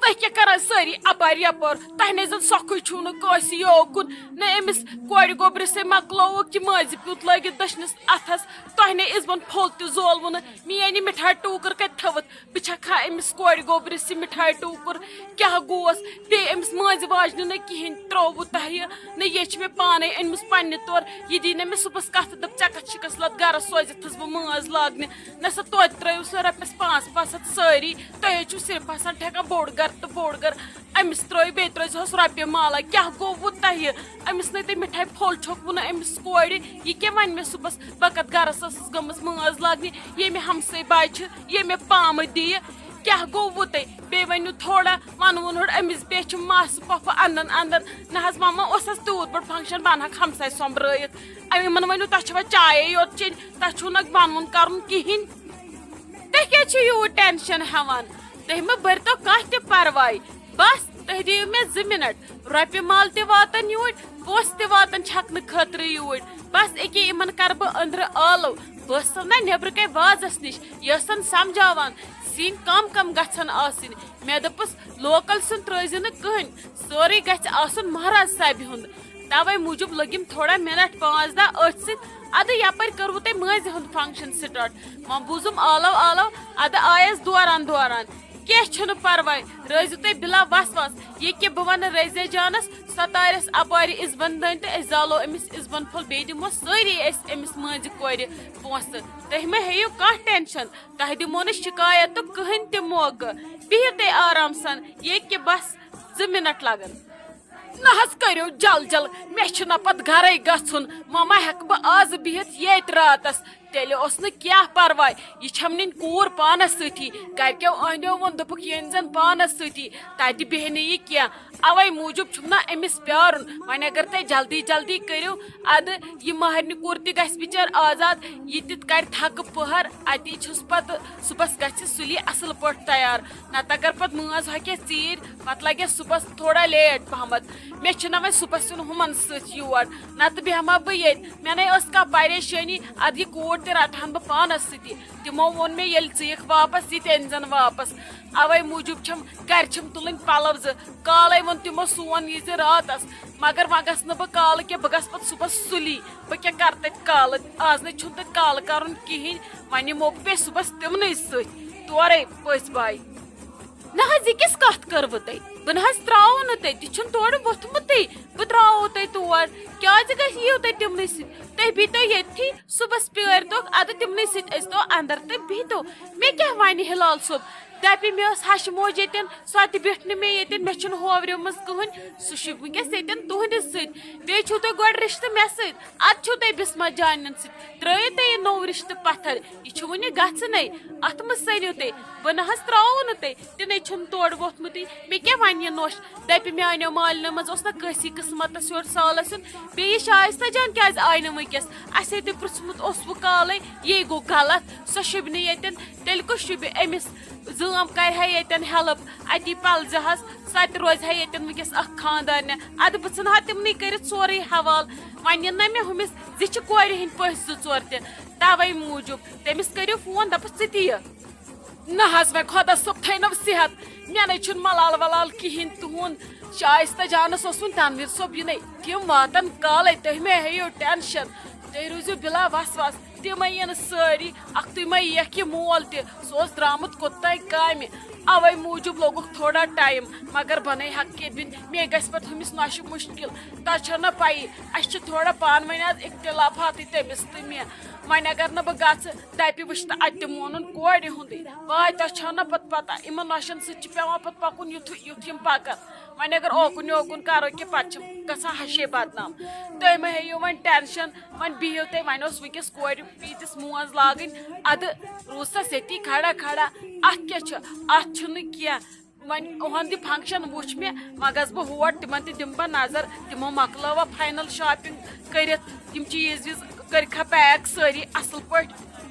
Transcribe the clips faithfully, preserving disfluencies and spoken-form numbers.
تُہۍ کیٛاہ کران سٲری اپارِ یپٲرۍ؟ تۄہہِ نے زن سۄکھٕے چھُو نہٕ کٲنٛسہِ یوکُن، نہ أمِس کورِ گوٚبرِس ہے مۄکلووُکھ یہِ مٲنٛزِ پیوٗت لٲگِتھ دٔچھنِس اتھس۔ تۄہہِ نے اِزبن پھوٚل تہِ زولوٕ نہٕ۔ میٲنۍ یہِ مِٹھایہِ ٹوٗکٕر کتہِ تھٲوٕتھ؟ بہٕ چھکھا أمِس کورِ گوٚبرِس یہِ مِٹھایہِ ٹوٗکٕر؟ کیٛاہ گوس؟ بیٚیہِ أمِس مٲنٛزِ واجنہِ نہٕ کِہیٖنۍ ترٛووُ تۄہہِ۔ نہ یہِ چھِ مےٚ پانے أنمٕژ پننہِ طور۔ یہِ دی نہٕ مےٚ صُبحس کتھ، دپ ژےٚ کتھ چھِکس لت گرس سوزِتھ تھٔز بہٕ مٲنٛز لاگنہِ۔ نہ سا توتہِ ترٲیِو سۄ رۄپیس پانٛژھ پانٛژھ ہتھ سٲری۔ تۄہہِ حظ چھُو صرف آسان ٹھیکان بوٚڑ گرٕ تہٕ بوٚڑ گرٕ۔ أمِس ترٲیِو بیٚیہِ ترٲیزِہوس رۄپیہِ مالہ۔ کیٛاہ گوٚوُ تۄہہِ؟ أمِس نے تۄہہِ مِٹھایہِ پھوٚل چھوٚکوُ نہٕ أمِس کورِ۔ یہِ کیٛاہ وَنہِ مےٚ صُبحس؟ بہٕ کَتھ گَرَس ٲسٕس گٔمٕژ مٲنٛز لاگنہِ، ییٚمہِ ہمساے باے چھِ، ییٚمہِ پامہٕ دِیہِ۔ کیٛاہ گوٚوُ تۄہہِ؟ بیٚیہِ ؤنِو تھوڑا، وَنہٕ ووٚن ہورٕ أمِس، بیٚیہِ چھِ ماسہٕ پۄپھٕ اَنٛدَن اَنٛدَن۔ نہ حظ ماما، اوس اَسہِ تیوٗت بوٚڑ function، بہٕ اَنہٕ ہاکھ ہمساے سۄمبرٲیِتھ۔ أمۍ یِمَن ؤنِو، تۄہہِ چھَوا چایے یوت چیٚنۍ؟ تۄہہِ چھُو نہٕ وَنُن کَرُن کِہیٖنۍ۔ تُہۍ کیٛازِ چھِو یوٗت tension ہٮ۪وان؟ تُہۍ مہٕ بٔرۍتو کانٛہہ تہِ پرواے۔ بس، تُہۍ دِیِو مےٚ زٕ منٹ۔ رۄپیہِ مال تہِ واتن یوٗرۍ، پونٛسہٕ تہِ واتن چھکنہٕ خٲطرٕ یوٗرۍ۔ بس، أکیٛاہ یِمن کرٕ بہٕ أنٛدرٕ ٲلو۔ بہٕ ٲسٕس نا نیٚبرٕ کَنہِ وازس نِش، یہِ ٲسن سمجھاوان، سِنۍ کم کم گژھن آسٕنۍ۔ مےٚ دوٚپُس، local سیُن ترٛٲیزِ نہٕ کٕہٕنۍ، سورُے گژھِ آسُن مہراز صٲبہِ ہُنٛد۔ توے موٗجوٗب لٔگِم تھوڑا منٹ پانٛژھ دَہ أتھۍ سۭتۍ۔ ادٕ یپٲرۍ کٔروٕ تۄہہِ مٲنٛزِ ہُنٛد function start؟ وۄنۍ بوٗزُم آلو آلو، ادٕ آیس دوران دوران۔ کینٛہہ چھُنہٕ پرواے، رٲزِو تُہۍ بِلا وسواس۔ یہِ کہِ بہٕ ونہٕ رزیا جانس، سۄ تارٮ۪س اپارِ اِزبنٛد دٲنۍ تہٕ أسۍ زالو أمِس اِزبنٛد پھوٚل، بیٚیہِ دِمو سٲری أسۍ أمِس مٲنٛزِ کورِ پونٛسہٕ۔ تُہۍ مہ ہیٚیِو کانٛہہ tension، تۄہہِ دِمو نہٕ شکایتُک کٕہٕنۍ تہِ موقعہٕ۔ بِہِو تُہۍ آرام سان، یہِ کہِ بس زٕ منٹ لگن۔ نہ حظ کٔرِو جل جل، مےٚ چھُ نہ پتہٕ گرے گژھُن، وۄنۍ ما ہٮ۪کہٕ بہٕ آز بِہِتھ ییٚتۍ راتس؟ تیٚلہِ اوس نہٕ کینٛہہ پرواے، یہِ چھم نِنۍ کوٗر پانس سۭتی۔ گرِکیو أہنٛدیو ووٚن، دوٚپُکھ، یہِ أنۍ زن پانس سۭتی، تتہِ بیٚہہِ نہٕ یہِ کینٛہہ۔ اوے موٗجوٗب چھُم نہ أمِس پیارُن۔ وۄنۍ اگر تُہۍ جلدی جلدی کٔرِو، ادٕ یہِ مہرنہِ کوٗر تہِ گژھِ بِچٲر آزاد، یہِ تہِ کرِ تھکہٕ پٔہر، اتی چھُس پتہٕ صُبحس گژھِ سُلی اصل پٲٹھۍ تیار۔ نتہٕ اگر پتہٕ مٲنٛز ہۄکھِ ژیٖرۍ، پتہٕ لگہِ صُبحس تھوڑا late پہمتھ۔ مےٚ چھُنہ وۄنۍ صُبحس یُن ہُمن سۭتۍ یور، نتہٕ بیٚہمہ بہٕ ییٚتہِ۔ مےٚ نے ٲس کانٛہہ پریشٲنی، ادٕ یہِ کوٗر تہِ رٹہٕ ہن بہٕ پانس سۭتی۔ تِمو ووٚن مےٚ، ییٚلہِ ژٕ یِکھ واپس، یہِ تہِ أنۍ زن واپس۔ اوے موٗجوٗب چھم، گرِ چھم تُلٕنۍ پلو زٕ۔ کالے ووٚن تِمو سون یہِ زِ راتس، مگر وۄنۍ گژھٕ نہٕ بہٕ کالہٕ کینٛہہ، بہٕ گژھٕ پتہٕ صُبحس سُلی۔ بہٕ کیٛاہ کرٕ تتہِ کالہٕ؟ آز نے چھُنہٕ تتہِ کالہٕ کرُن کِہینۍ۔ وۄنۍ یِمو بہٕ بیٚیہِ صُبحس تِمنٕے سۭتۍ تورے پٔژھۍ باے۔ نہ حظ، یہِ کِژھ کتھ کٔروٕ تۄہہِ؟ بہٕ نہ حظ ترٛاوو نہٕ تۄہہِ، تہِ چھُنہٕ تورٕ ووٚتھمُتٕے۔ بہٕ ترٛاوو تۄہہِ تور، کیٛازِ گژھِ یِیِو تُہۍ تِمنٕے سۭتۍ؟ تُہۍ بِہتو ییٚتھی، صُبحس پیٲرۍ توکھ، ادٕ تِمنٕے سۭتۍ أژۍتو اندر تہٕ بِہتو۔ مےٚ کیٛاہ ونہِ ہلال صٲب؟ دپہِ مےٚ ٲس ہشہِ موج ییٚتٮ۪ن، سۄ تہِ بیٖٹھ نہٕ مےٚ ییٚتٮ۪ن، مےٚ چھُنہٕ ہووریومُت کٕہٕنۍ، سُہ چھُ وٕنکیٚس ییٚتٮ۪ن تُہنٛدِس سۭتۍ۔ بیٚیہِ چھُو تۄہہِ گۄڈٕ رِشتہٕ مےٚ سۭتۍ، ادٕ چھُو تۄہہِ بسمت جانٮ۪ن سۭتۍ۔ ترٛٲیِو تُہۍ یہِ نوٚو رِشتہٕ پتھر، یہِ چھُ وُنہِ گژھنَے۔ اتھ مہ سٔنِو تُہۍ، بہٕ نہ حظ ترٛاوو نہٕ تُہۍ، تہِ نے چھُنہٕ تورٕ ووٚتھمُتٕے۔ مےٚ کیٛاہ ونہِ یہِ نوٚش؟ دپہِ میانیو مالنیو منٛز اوس نہ کٲنٛسی قٕسمتس یورٕ سالس یُن۔ بیٚیہِ یہِ شایستہ جان کیٛازِ آیہِ نہٕ وٕنکیٚس؟ اسے تہِ پرٛژھمُت اوسوٕ کالے، یی گوٚو غلط۔ سۄ شوٗبہِ نہٕ ییٚتٮ۪ن، تیٚلہِ کُس شوٗبہِ أمِس؟ زٲم کرِ ہا ییٚتٮ۪ن help، اتی پلزِ ہس، سۄ تہِ روزِ ہا ییٚتٮ۪ن وٕنکیٚس اکھ خاندارنہِ۔ ادٕ بہٕ ژھٕنہٕ ہا تِمنٕے کٔرِتھ سورُے حوالہٕ۔ وۄنۍ یِن نہ مےٚ ہُمِس زِ چھِ کورِ ہٕنٛدۍ پٔژھۍ زٕ ژور تہِ، توے موٗجوٗب تٔمِس کٔرِو فون، دپس، ژٕ تہِ یہِ۔ نہ حظ، وۄنۍ خۄدا صٲب تھٲینو صحت، مےٚ نے چھُنہٕ ملال ولال کِہینۍ تُہُنٛد۔ شایستہ جانس اوس وُنہِ تنویر صٲب یِنَے، تِم واتن کالے، تُہۍ مہ ہیٚیِو tension، تُہۍ روٗزِو بِلا وسواس، تِمے یِن سٲری۔ اکھتُے مہ یِیَکھ یہِ مول تہِ، سُہ اوس درٛامُت کوٚت تام کامہِ، اوے موٗجوٗب لوٚگُکھ تھوڑا time، مگر بنے ہٮ۪کہٕ کٔرِتھ، مے گژھِ پتہٕ ہُمِس نۄشہِ مُشکِل۔ تۄہہِ چھو نہ پَیی، اَسہِ چھِ تھوڑا پانہٕ ؤنۍ آز اختلافاتٕے تٔمِس تہٕ مےٚ۔ وۄنۍ اگر نہٕ بہٕ گژھٕ، دپہِ وٕچھ تہٕ اتہِ تہِ مونُن کورِ ہُنٛدُے۔ واے، تۄہہِ چھو نہ پتہٕ پتہ، یِمن نۄشن سۭتۍ چھِ پٮ۪وان پتہٕ پکُن یُتھُے یُتھ یِم پکن۔ وۄنۍ اگر اوکُن یوکُن کرو کہِ پتہٕ چھِ گژھان ہشے بدنام۔ تُہۍ مہ ہیٚیِو وۄنۍ tension، وۄنۍ بِہِو تُہۍ، وۄنۍ اوس وٕنکیٚس کورِ پیٖتِس مٲنٛز لاگٕنۍ، ادٕ روٗزسَس ییٚتی کھڑا کھڑا۔ اتھ کیٛاہ چھُ؟ اتھ چھُنہٕ کینٛہہ۔ وۄنۍ اُہُنٛد تہِ function وُچھ مےٚ، وۄنۍ گژھٕ بہٕ ہور، تِمن تہِ دِمہٕ بہٕ نظر، تِمو مۄکلٲوا final shopping کٔرِتھ، تِم چیٖز ویٖز کٔرِکھا pack سٲری اصل پٲٹھۍ۔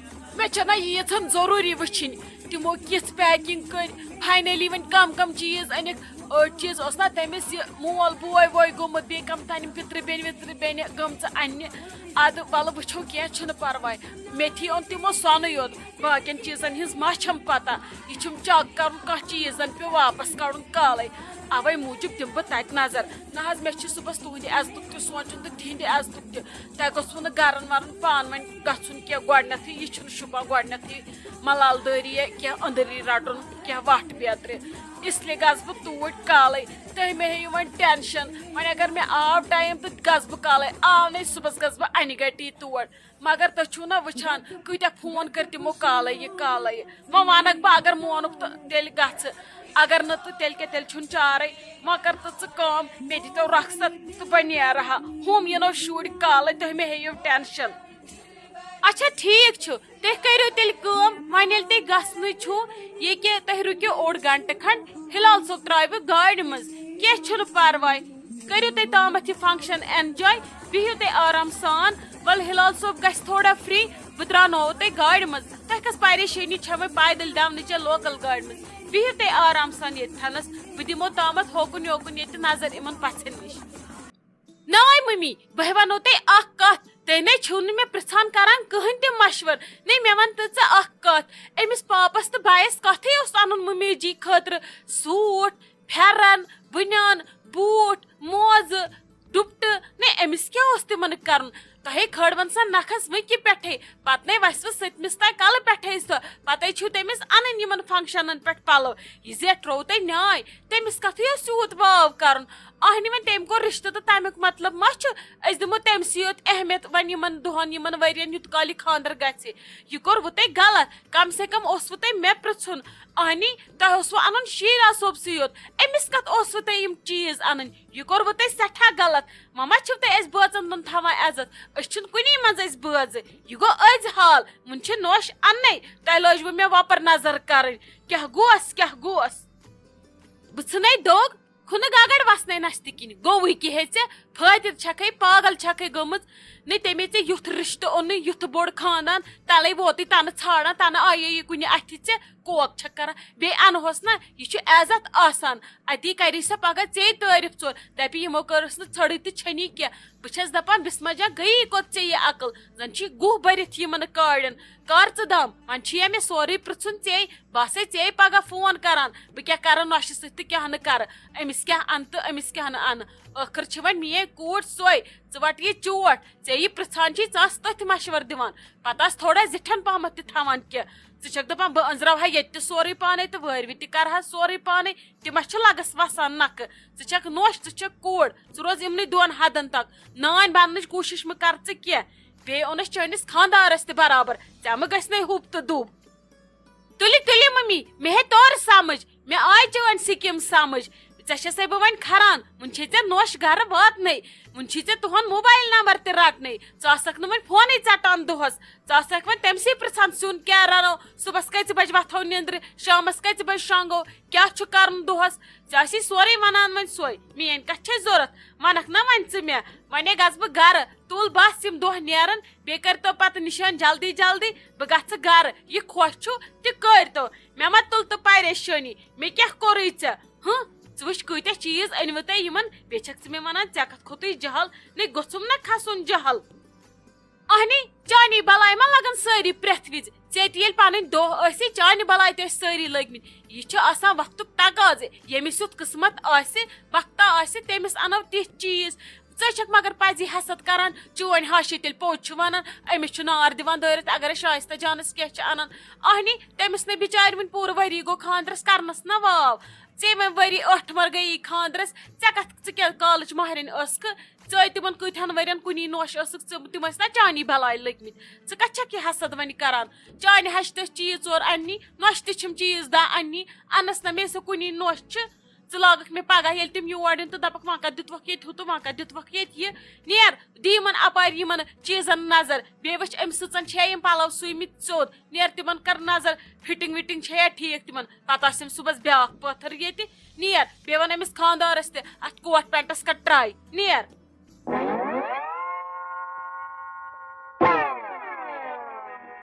مےٚ چھےٚ نہ ییٖژہن ضروٗری وٕچھِنۍ، تِمو کِژھ packing کٔر، finally وۄنۍ کم کم چیٖز أنِکھ۔ أڑۍ چیٖز اوس نا تٔمِس یہِ مول بوے ووے گوٚمُت، بیٚیہِ کم تام یِم پِترِ بیٚنہِ وِترِ بیٚنہِ گٔمژٕ اَننہِ۔ اَدٕ وَلہٕ وٕچھو، کینٛہہ چھُنہٕ پَرواے۔ مےٚ تھی اوٚن تِمو سۄنٕے یوت، باقین چیٖزن ہٕنٛز ما چھَم پتہ۔ یہِ چھُم چَک کَرُن کانٛہہ چیٖز، زَن پیوٚو واپس کَڑُن کالَے۔ اَوَے موٗجوٗب دِمہٕ بہٕ تَتہِ نظر۔ نہ حظ، مےٚ چھُ صُبحس تُہٕنٛدِ عزتُک تہِ سونٛچُن تہٕ تِہِنٛدِ عزتُک تہِ۔ تۄہہِ گوٚژھوُ نہٕ گَرَن وَرَن پانہٕ ؤنۍ گژھُن کینٛہہ گۄڈٕنٮ۪تھٕے۔ یہِ چھُنہٕ شوٗبان گۄڈٕنٮ۪تھٕے ملالدٲری یا کینٛہہ أنٛدری رَٹُن، کینٛہہ وَٹھ بیترِ۔ اس لیے گژھٕ بہٕ توٗرۍ کالَے۔ تُہۍ مہ ہیٚیِو وۄنۍ ٹینشن۔ وۄنۍ اگر مےٚ آو ٹایم تہٕ گژھٕ بہٕ کالَے۔ آو نَے صُبحس گژھٕ بہٕ اَنہِ گَٹی تور۔ مگر تُہۍ چھِو نہ وٕچھان کۭتیٛاہ فون کٔرۍ تِمو کالَے یہِ کالَے یہِ۔ وۄنۍ وَنَکھ بہٕ، اگر مونُکھ تہٕ تیٚلہِ گژھٕ، اگر نہٕ تہٕ تیٚلہِ کیٛاہ، تیٚلہِ چھُنہٕ چارَے۔ وۄنۍ کر تہٕ ژٕ کٲم، مےٚ دِتو رۄخصت تہٕ بہٕ نیرٕ ہا۔ ہُم یِنو شُرۍ کالَے، تُہۍ مہ ہیٚیِو ٹینشن۔ اچھا، ٹھیٖک چھُ، تُہۍ کٔرِو تیٚلہِ کٲم، وۄنۍ ییٚلہِ تُہۍ گژھنٕے چھُو، یہِ کہِ تُہۍ رُکِو اوٚڑ گھنٹہٕ کھنٛڈ، ہلال صٲب ترٛاوِ گاڑِ منٛز، کینٛہہ چھُنہٕ پرواے۔ کٔرِو تُہۍ تامَتھ یہِ function enjoy، بِہِو تُہۍ آرام سان۔ وَلہٕ ہلال صٲب گژھِ تھوڑا free، بہٕ ترٛاوناوو تُہۍ گاڑِ منٛز۔ تۄہہِ کۄس پریشٲنی چھےٚ وۄنۍ پیدل دَونٕچ یا local گاڑِ منٛز؟ بِہِو تُہۍ آرام سان ییٚتہِ تھَنَس، بہٕ دِمو تامَتھ ہوکُن یوکُن ییٚتہِ نظر یِمَن پَژھٮ۪ن نِش۔ ناے مٔمی، بہٕ وَنو تۄہہِ اَکھ کَتھ، تُہۍ نے چھِو نہٕ مےٚ پرٛژھان کَران کٕہٕنۍ تہِ مَشوَر۔ نے، مےٚ وَن تہٕ ژٕ اَکھ کَتھ، أمِس پاپَس تہٕ بَیَس کَتھٕے اوس اَنُن مٔمی جی خٲطرٕ suit، پھٮ۪رَن، بٔنیان، بوٗٹھ، موزٕ، ڈُپٹہٕ۔ نے، أمِس کیٛاہ اوس تِمَن کَرُن؟ تۄہے کھٲڑوَن سۄ نَکھَس وٕنکہِ پٮ۪ٹھَے، پَتہٕ نے وَسہِ وٕ سٔتمِس تام کَلہٕ پٮ۪ٹھَے سۄ۔ پَتَے چھِو تٔمِس اَنٕنۍ یِمَن functionن پٮ۪ٹھ پَلو۔ یہِ زیٹھروو تۄہہِ نیٛاے، تٔمِس کَتھٕے اوس یوٗت واو کَرُن؟ اَہنہِ وۄنۍ تٔمۍ کوٚر رِشتہٕ تہٕ تَمیُک مطلب ما چھُ أسۍ دِمو تٔمۍ سٕے یوت اہمیت وۄنۍ یِمَن دۄہَن، یِمَن ؤرِین، یوٗت کال یہِ خانٛدر گژھِ؟ یہِ کوٚروٕ تۄہہِ غلط۔ کم سے کم اوسوٕ تۄہہِ مےٚ پرٛژھُن۔ اَہنہِ، تۄہہِ اوسوٕ اَنُن شیٖرا صٲبسٕے یوت۔ أمِس کَتھ اوسوٕ تۄہہِ یِم چیٖز اَنٕنۍ؟ یہِ کوٚروٕ تۄہہِ سٮ۪ٹھاہ غلط۔ وۄنۍ ما چھِو تُہۍ اَسہِ بٲژَن دۄن تھاوان عزت؟ أسۍ چھِنہٕ کُنی منٛز أسۍ بٲژٕ۔ یہِ گوٚو أزۍ حال۔ وٕنہِ چھِ نوٚش اَننَے۔ تۄہہِ لٲجوٕ مےٚ وۄپَر نظر کَرٕنۍ۔ کیٛاہ گوس، کیٛاہ گوس؟ بہٕ ژھٕنے دوٚگ، کھُنہٕ گگڑ وَسنَے نَستہِ کِنۍ۔ گوٚوٕے کِہے ژےٚ؟ فٲطر چھَکھَے، پاگل چھَکھَے گٔمٕژ۔ نَے تَمے ژےٚ یُتھ رِشتہٕ اوٚنُے، یُتھ بوٚڑ خاندان، تَلَے ووتُے تَنہٕ ژھانٛڈان، تَنہٕ آیے یہِ کُنہِ اَتھِ ژےٚ۔ کوک چھَکھ کَران۔ بیٚیہِ اَنہوس نہ، یہِ چھُ عزت آسان۔ اَتی کَری سۄ پَگاہ ژے تعٲریٖف ژور۔ دَپہِ، یِمو کٔرٕس نہٕ ژھٔڑٕے تہٕ چھٔنی کینٛہہ۔ بہٕ چھَس دَپان، بِسمہ جان، گٔیی کوٚت ژےٚ یہِ عقل؟ زَن چھِ گُہہ بٔرِتھ یِمَن کاڑٮ۪ن۔ کر ژٕ دَم؟ وۄنۍ چھُ یا مےٚ سورُے پرٛژھُن ژے۔ بہٕ آسَے ژے پَگاہ فون کَران، بہٕ کیٛاہ کَرٕ نۄشہِ سۭتۍ تہٕ کیٛاہ نہٕ کَرٕ، أمِس کیٛاہ اَنہٕ تہٕ أمِس کیٛاہ نہٕ اَنہٕ۔ ٲخٕر چھِ وۄنۍ میٛٲنۍ کوٗر سۄے۔ ژٕ وَٹ یہِ چوٹ۔ ژےٚ یہِ پرٛژھان چھِ، ژٕ آس تٔتھۍ مَشوَر دِوان۔ پَتہٕ آس تھوڑا زِٹھٮ۪ن پَہمَتھ تہِ تھاوان کینٛہہ۔ ژٕ چھَکھ دَپان، بہٕ أنٛزراوہا ییٚتہِ تہِ سورُے پانَے تہٕ وٲروِ تہِ کَرٕہا سورُے پانَے۔ تہِ ما چھُ لَگَس وَسان نَکھٕ؟ ژٕ چھَکھ نوٚش، ژٕ چھَکھ کوٗر، ژٕ روز یِمنٕے دۄن حدَن تک۔ نانۍ بَننٕچ کوٗشِش مہٕ کَر ژٕ کینٛہہ۔ بیٚیہِ اوٚنُس چٲنِس خانٛدارَس تہِ برابر۔ ژےٚ مہٕ گژھِ نَے ہُب تہٕ دُب۔ تُلہِ، تُلہِ مٔمی، مےٚ ہے توٚر سمجھ، مےٚ آے چٲنۍ سکیٖم سمجھ۔ ژےٚ چھسے بہٕ وۄنۍ کھران، وُنہِ چھے ژےٚ نوٚش گرٕ واتنَے، وُنہِ چھُے ژےٚ تُہُنٛد موبایل نمبر تہِ رٹنَے۔ ژٕ آسکھ نہٕ وۄنۍ فونٕے ژٹان دۄہس، ژٕ آسکھ وۄنۍ تٔمسٕے پرژھان سیُن کیٛاہ رنو، صبحس کٔژِ بجہِ وۄتھو نیندرِ، شامس کٔژِ بجہِ شۄنگو، کیٛاہ چھُ کرُن دۄہس؟ ژےٚ آسی سورُے ونان وۄنۍ سۄے، میٲنۍ کتھ چھے ضرورت؟ ونکھ نا وۄنۍ ژٕ مےٚ، وۄنۍ گژھٕ بہٕ گرٕ، تُل بس یِم دۄہ نیرن، بیٚیہِ کٔرۍتو پتہٕ نِشٲنۍ جلدی جلدی، بہٕ گژھٕ گرٕ۔ یہِ خۄش چھُ تہِ کٔرۍتو۔ مےٚ مہ تُل تہٕ پریشٲنی، مےٚ کیٛاہ کوٚرُے ژےٚ؟ ہٕنٛہ؟ ژٕ وٕچھ کۭتیٛاہ چیٖز أنۍوٕ تۄہہِ یِمن، بیٚیہِ چھکھ ژٕ مےٚ ونان ژےٚ کتھ کھوٚتُے جہل، نے گوٚژھُم نہ کھسُن جہل۔ اہنی، چانی بلاے ما لگن سٲری پرٛٮ۪تھ وِزِ؟ ژےٚ تہِ ییٚلہِ پنٕنۍ دۄہ ٲسی، چانہِ بلاے تہِ ٲسۍ سٲری لٔگۍ مٕتۍ۔ یہِ چھُ آسان وقتُک تقاضہٕ، ییٚمِس یُتھ قٕسمت آسہِ، وقتہ آسہِ، تٔمِس انو تِتھۍ چیٖز۔ ژٕ چھکھ مگر پزی حسد کران، چٲنۍ ہاشی تیٚلہِ پوٚز چھُ ونان، أمِس چھُ نار دِوان دٲرِتھ، اگرے شایستہ جانس کینٛہہ چھُ انان۔ اہنی، تٔمِس نے بچارِ وُنہِ پوٗرٕ ؤری گوٚو خاندرس کرنس نہ واو۔ ژےٚ وۄنۍ ؤری ٲٹھ مر گٔیی خاندرس، ژےٚ کتھ، ژٕ کیٛاہ کالٕچ مہرِنۍ ٲسکھٕ؟ ژٕ ٲے تِمن کۭتہن ؤرین کُنی نوش ٲسٕکھ، ژٕ، تِم ٲسۍ نا چانی بلاے لٔگۍ مٕتۍ۔ ژٕ کتھ چھکھ یہِ حسد وۄنۍ کران؟ چانہِ ہشہِ تہِ ٲسۍ چیٖز ژور اننی، نوشہِ تہِ چھِم چیٖز دہ اننی، انس نہ مےٚ سُہ کُنی نوش چھِ۔ ژٕ لاگکھ مےٚ پگاہ ییٚلہِ تِم یور یِن تہٕ دپکھ، وۄنۍ کتھ دیُتوکھ ییٚتہِ ہُہ تہٕ وۄنۍ کتھ دیُتوکھ ییٚتہِ یہِ۔ نیر، دِ یِمن اپارِ یِمن چیٖزن نظر، بیٚیہِ وٕچھ أمۍ سٕژن چھےٚ یِم پلو سُوۍمٕتۍ سیوٚد۔ نیر تِمن کر نظر، fitting وِٹنگ چھےٚ یا ٹھیٖک تِمن۔ پتہٕ آسہِ أمۍ صُبحس بیٛاکھ پٲتھٕر ییٚتہِ۔ نیر، بیٚیہِ وَن أمِس خانٛدارَس تہِ، اَتھ کوٹ پینٹَس کر try۔ نیر۔